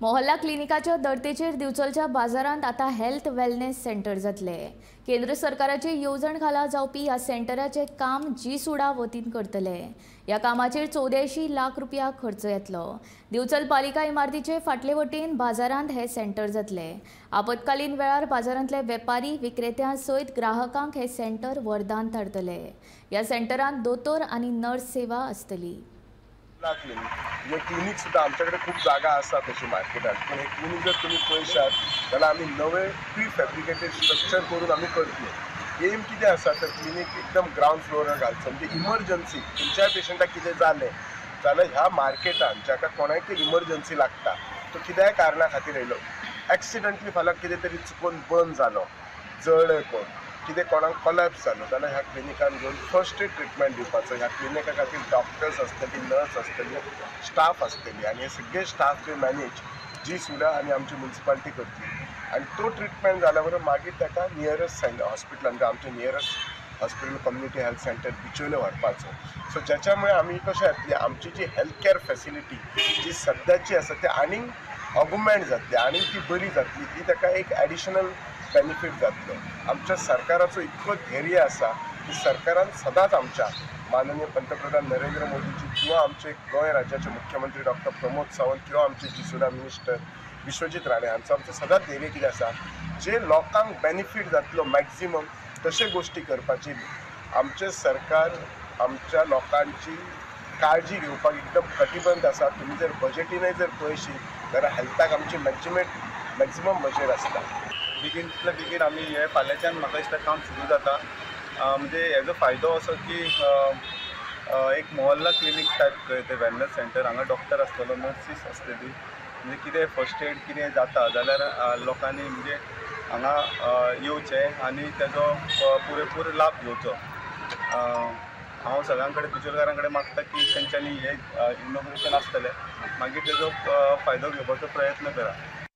मोहल्ला क्लिनिकाच्या दर्तेचेर दिवचलच्या बाजारांत आता हेल्थ वेलनेस सेंटर जातले। केंद्र सरकाराचे येवजण खाला जावपी ह्या सेंटराचे काम जीसुडा वतीन करतले। ह्या कामाचेर 84 लाख रुपया खर्च येतलो। दिवचल पालिका इमारतीचे फाटले वटेन बाजारांत हे सेंटर जातले। आपत्कालीन वेळार बाजारांतले वेपारी विक्रेत्यां सयत ग्राहकांक हे सेंटर वरदान थारतले। ह्या सेंटरांत दोतोर आनी नर्स सेवा आसतली। क्लिनिक हे क्लिनिक सुद्दां आमच्याकडे खूब जागा आसा तशी मार्केटात, पूण हे क्लिनिक जर तुमी पळयशात जाल्यार आमी नवे प्री फॅब्रिकेटेड स्ट्रक्चर करून आमी करतले। एम कितें आसा तर क्लिनिक एकदम ग्रावंड फ्लोरार घालचो, म्हणजे इमर्जन्सी खंयच्याय पेशंटाक कितें जालें जाल्यार ह्या मार्केटान जाका कोणाकय इमर्जन्सी लागता तो कित्याय कारणा खातीर येयलो, एक्सिडंटली फाल्यां कितें तरी चुकोन बर्न जालो, जळ्ळें कोण, कितें कोणाक कोलॅप्स जालो जाल्यार ह्या क्लिनिकान घेवन फर्स्ट एड ट्रिटमेंट दिवपाचो। ह्या क्लिनिका खातीर डॉक्टर्स आसतली, नर्स आसतली, स्टाफ आसतली आनी हे सगळे स्टाफ जे मॅनेज जीसुडा आनी आमची म्युनिसिपालिटी करतली आनी तो ट्रिटमेंट जाल्या बरोबर मागीर ताका नियरस्ट हॉस्पिटल म्हणजे आमचें nearest hospital community health centre Bicholim व्हरपाचो। सो ज्याच्यामुळे आमी कशें जातली आमची जी हेल्थ केअर फॅसिलिटी जी सद्याची आसा ती आनीक ऑगमेंट जातली, आनीक ती बरी जातली, ही ताका एक एडिशनल बेनिफीट जातलो। आमच्या सरकाराचो इतको धैर्य आसा की सरकारान सदांच आमच्या माननीय पंतप्रधान नरेंद्र मोदीजी किंवा आमचे गोंय राज्याचे मुख्यमंत्री डॉक्टर प्रमोद सावंत किंवा आमचे जीसुडा मिनिस्टर विश्वजीत राणे हांचो आमचो सदांच धैर्य कितें आसा जे लोकांक बेनिफीट जातलो मॅक्झिमम तशे गोश्टी करपाची। आमचें सरकार आमच्या लोकांची काळजी घेवपाक एकदम कटिबंद आसा। तुमी जर बजेटीनय जर पळयशी जाल्यार हेल्थाक आमची मॅक्झिमम बजेट आसता। बेगीनतल्या बेगीन आमी हे फाल्यांच्यान म्हाका दिसता काम सुरू जाता। म्हणजे हेजो फायदो असो की एक मोहल्ला क्लिनीक टायप तें वेलनेस सेंटर, हांगा डॉक्टर आसतलो, नर्सीस आसतली, म्हणजे कितें फर्स्ट एड कितें जाता जाल्यार लोकांनी म्हणजे हांगा येवचें आनी तेजो पुरेपूर लाभ घेवचो। हांव सगळ्यां कडेन बिचोलकारां कडेन मागता की तेंच्यांनी हें इनॉग्रेशन आसतलें मागीर तेजो फायदो घेवपाचो प्रयत्न करा।